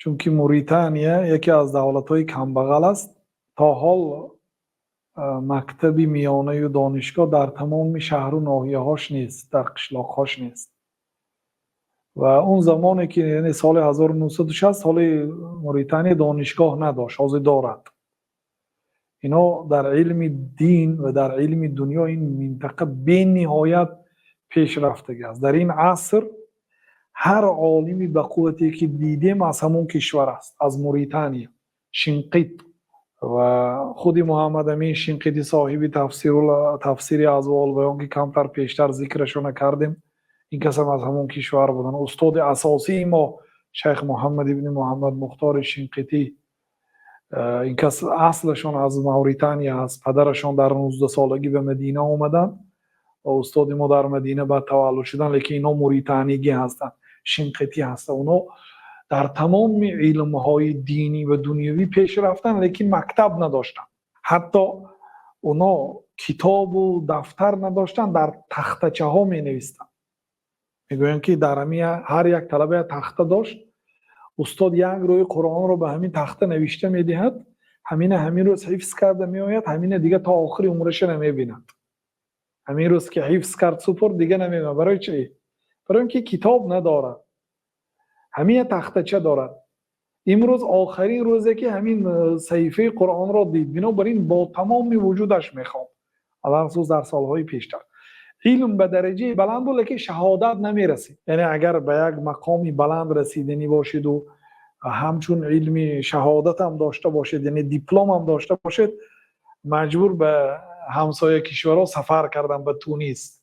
Чунки Муритания яке аз давлатҳои камбағал аст. То ҳол мактаби миёнаю донишгоҳ дар тамоми шаҳру ноҳияҳош нест, дар қишлоқҳош нест. Ва он замоне ки, яъне соли 1960, ҳоли Муритания донишгоҳ надошт, ҳозир дорад. Ино дар илми дин ва дар илми дунё ин минтақа бениҳоят пешрафтагӣ аст. Дар ин аср ҳар олими ба қуввате ки дидем, аз ҳамон кишвар аст, аз Муритания, Шинқит. Ва худи Муҳаммад Амин Шинқити, соҳиби тафсири Азвоулбаён, ки камтар пештар зикрашона кардем, ин касам аз ҳамон кишвар буданд. Устоди асосии мо, шайх Муҳаммад ибни Муҳаммад Мухтори Шинқитӣ, ин кас аслашон аз Мавритания аст. Падарашон дар 19 солагӣ ба Мадина омаданд ва устоди мо дар Мадина баъд таваллуд шуданд, лекин ино муританигӣ ҳастанд, шинқитӣ ҳастанд. Оно дар тамоми илмҳои динӣ ва дунявӣ пеш рафтанд, лекин мактаб надоштанд. Ҳатто оно китобу дафтар надоштанд, дар тахтачаҳо менавистанд. Мегӯянд, ки дар ҳамин ҳар як талаба як тахта дошт. Устод як рӯи Қуръонро ба ҳамин тахта навишта медиҳад, ҳамина ҳамин рӯз ҳифз карда меояд, ҳамина дига то охири умраша намебинад. Ҳамин рӯз ки ҳифз кард, супурд, дига намебинад. Барои чӣ? Барои он ки китоб надорад, ҳамин як тахтача дорад. Имрӯз охарин рӯзе ки ҳамин саҳифаи Қуръонро дид, бинобар ин бо тамоми вуҷудаш мехонд. Алахусус дар солҳои пештар илм ба дараҷаи баланд буд, лекин шаҳодат намерасид. Яъне агар ба як мақоми баланд расиданӣ бошеду ҳамчун илми шаҳодатам дошта бошед, яъне дипломам дошта бошед, маҷбур ба ҳамсоя кишварҳо сафар кардан, ба Тунис.